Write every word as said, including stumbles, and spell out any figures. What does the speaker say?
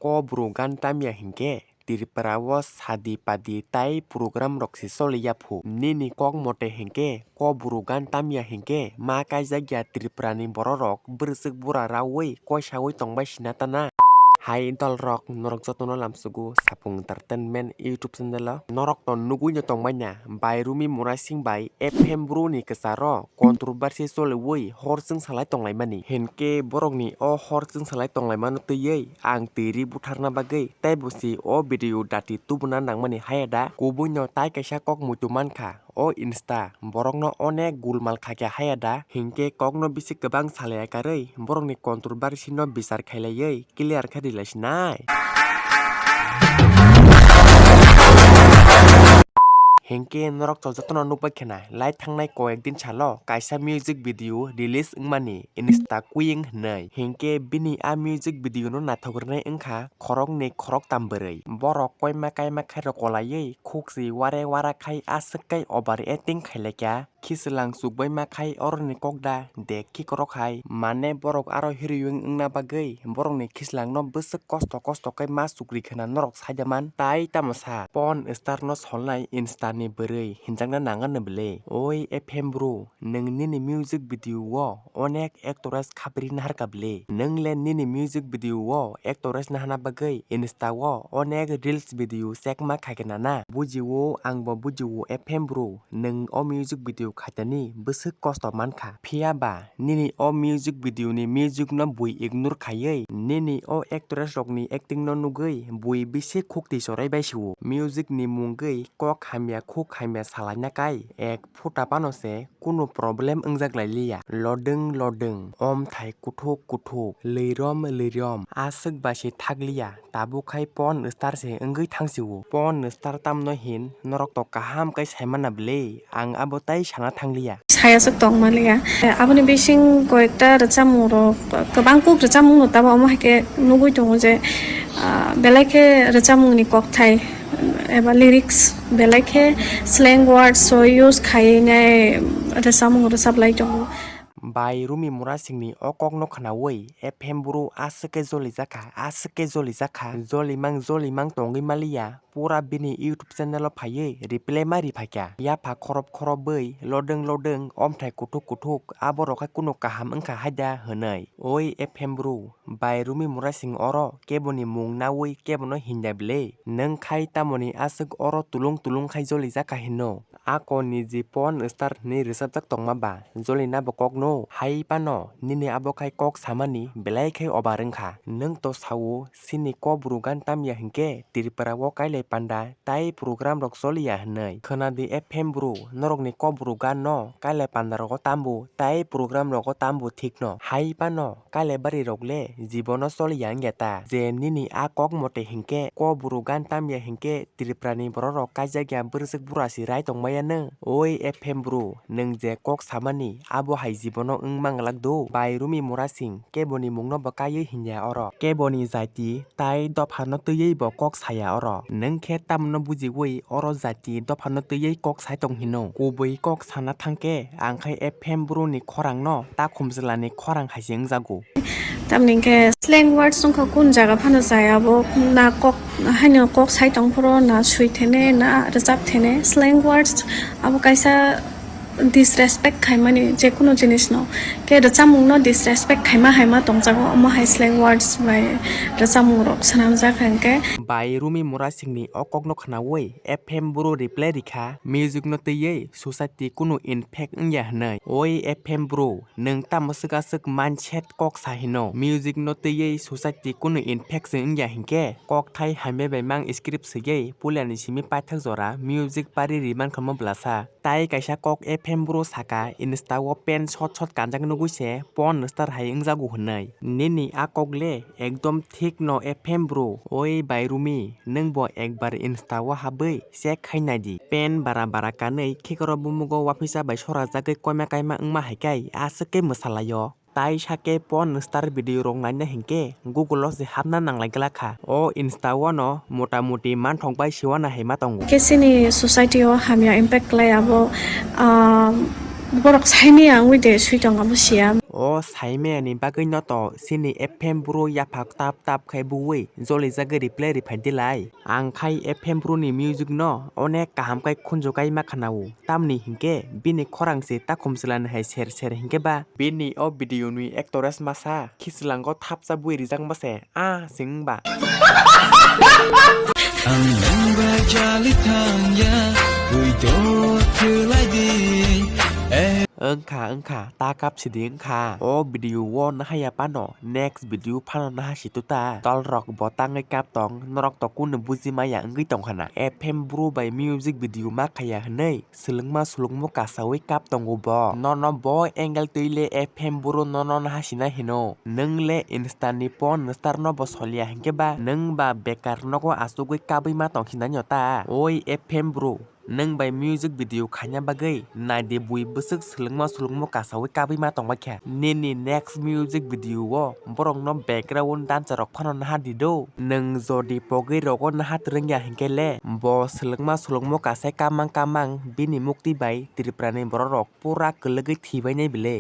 Ko bru gan tamya hinkhe Tripura o sadi padi tai program rok se choliya phu. Nini kok mote hinkhe ko bru gan tamya hinkhe ma kaijak ya Tripura ni borok rok bwrwswk bura raui koisaui tongbai sina tana. Hai dol rok, norok jotono lamsugo Sapung Entertainment YouTube channel o. Norok to nugui no tongmanya bai Rumi Murasing bai F M Bru ni kwcharo controversy choliui hor chwng salai tonglaimani. Hinkhe borokni o hor chwng salai tonglaimano twiwi ang twi ri butharna bagwi teibo se o video dati tubuna nangmani haya da? Kubuino tai kaisa kok muitu mankha, o Insta borokno onek gulmal khakya haya da? Hinkhe kokno bisi kwbang salaiya karwi borokni controversy no bichar khailaiwi clear khe rilaisinai. Hinkhe norok to jotono nukbai khena, lai thangnai koyek din salo kaisa music video release wngmani Insta Queen hwnwi. Hinkhe bini a music video no naithok rwnai wngkha khoroknwi khoroktam bwrwi. Borok koima kaima khairok kolaiwi khukchi ware wara khai aswk kai over acting khailaikha. Khichwlang chukbaima khai oroni kok da, de khikrok hai. Mane borok aro heroine wngna bagwi borokni khichwlangno bwswk kosto kosto khe ma chukri khwna norok saida man. Tai tamo sa, porn star no solnai Insta ni bwrwi hinjakna nang anw bwle? Oi F M Bru, nwng nini music video o onek actress khapri naharka bwle? Nwng le nini music video o actress nahana bagwi Insta o onek reels video check ma khaikhe nana? Bujio, ang bo bujio F M Bru. Nwng o music video khaitani bwswk kosto mankha. Phiya ba nini o music video ni music no bui ignore khaiwi nini o actress rokni acting no nugwi bui bisi khukti chorai bai sio. Music ni mungwi kok hamya khuk hamya salaina kai ek phuta phano se kunu problem wngjak lai liya. Lodwng lodwng, omthai kuthuk kuthuk, lwirom lwirom, aswk bai se thak liya. Tabuk khai porn star se wngwi thang sio. Porn star tamno hin norok to kaham khe saimana bwle, ang abo tai sana thang liya. Saya se tong maliya. Aboni bising koyekta rwchapmung rok, kwbang kuk rwchapmung no tabo omo hai khe nugwi tongo je, ah, belai khe rwchapmung ni kokthai eba lyrics belai khe slang words o use khaiwi nai rwchapmung rwchap lai tongo. Bai Rumi Murasingni o kokno khnaui F M Bru aswk khe jolijakha, aswk khe jolijakha, jolimang jolimang tongwi maliya, pura bini YouTube channel o phaiwi reply ma riphaikha. Yapha khorop khorop bwi, lodwng lodwng, omthai kuthuk kuthuk, aborok hai kunu kaham wngkha haida hwnwi. Oi F M Bru, bai Rumi Murasing oro keboni mung naui kebono hinda bwle? Nwng khai tamoni aswk oro tulung tulung khai jolijakha hino? Ako niji porn star hinwi rwchapjak tongma ba, jolina bo kokno? Hai phano nini abo khai kok samani belai khai obar wngkha. Nwng to sao, chini Kokborok gan tamya hinkhe Tripura o kailai panda tai program rok choliya hinwi. Khwnadi F M Bru, norokni Kokborok gan no kailai panda rogo tambu tai program rogo tambu thikno. Hai phano kailai bari rok le jibono choliya wngya ta? Je nini a kok mote hinkhe Kokborok gan tamya hinkhe Tripura ni borok rok kaijak ya bwrwswk bura si rai tongmaya nw? Oi F M Bru, nwng je kok samani abo hai jibono wng manglak do? Bai Rumi Murasing, keboni mungno bo kaiwi hinya oro. Keboni jati tai dophano twiwi bo kok saya oro. Nwng khe tamno bujiwi oro jati dophano twiwi kok sai tong hino? Kubui kok sana thangkhe ang khai F M Bru ni khorang no ta khumjwla ni khorang hai se wngjago. Tamni hwnkhe slang words wngkha kun jaga phano chaya bo, na kok haino kok sai tong phuru na sui thene na rwchap thene. Slang words abo kaisa disrespect khaimani je kunu jinis no, khe rwchapmung no disrespect khaima haima tongjago, omo hai slang words bai rwchapmung rok swnamjak hinkhe. Bai Rumi Murasing ni o kok no khnaui F M Bru reply rikha, music no twiwi society kunu infect wngya hinwi. Oi F M Bru, nwng tamo swk aswk mindset kok sa hino? Music no twiwi society kunu infect se wngya hinkhe kokthai hamya bai mang script swiwi puila ni simi paithak jora music pari ri mankha mo bwlasa. Tai kaisa kok F M Bru saka Insta o pant sot sot kanjak nugui se porn star hai wngjago hinwi. Nini a kok le ekdom thik no F M Bru. Oi Bai Rumi, nwng bo ekbar Insta o habwi check khai nai di. Pant bara bara kanwi khikoro bumugo uaphisa bai sora jagwi koima kaima wngma hai khe aswk khe mwsalaio. Tai sakhe porn star video rok naina hinkhe Google o se hapna nanglai glak kha. O Insta o no mota moti manthok bai siwana hai ma tongo. Khe chini society o hamya impact khlai abo, ah, Borok saimaya wngwi de swi tong abo siya. O saimaya ni bagwi no to sini F M bro yaphak tap tap khai buwi jolijagwi reply riphai dilai. Ang khai F M bro ni music no onek kaham khai khunju kai ma khanao. Tamni hinkhe bini khorang se takhum chwlani hai ser ser hinkhe ba bini o video ni actress masa khichwlango thapsa bui rijak mase. Ah, sing ba. Ang nang bai jali thang ya, ui do thulai di. Eh. Wngkha, wngkha, ta kap sidi wngkha. O video o nahaya pano, next video phano naha si tuta. Tol rok bo tangwi kap tong, norok to kunu buji maya wngwi tong khana. F M bro bai music video ma khaya hwnwi. Swlwngma swlwngmo kasawi kap tongo bo. Nono bo angle twi le F M bro nono naha sina hino. Nwng le Insta ni porn star no bo solia hinkhe ba nwng ba bekar nogo achugwi kabwi ma tong hinani ta. Oi F M bro, nwng bai music video khaina bagwi naidi bui bwswk swlwngma swlwngmo kasawi kabwi ma tongbaikha. Nini next music video o borok no background dancer rok phano naha di do. Nwng jodi pogwi rogo naha twrwngya hinkhe le bo swlwngma swlwngmo kasai kamang kamang bini mukti bai Tripura ni borok rok pura kwlwgwi thibainai bile.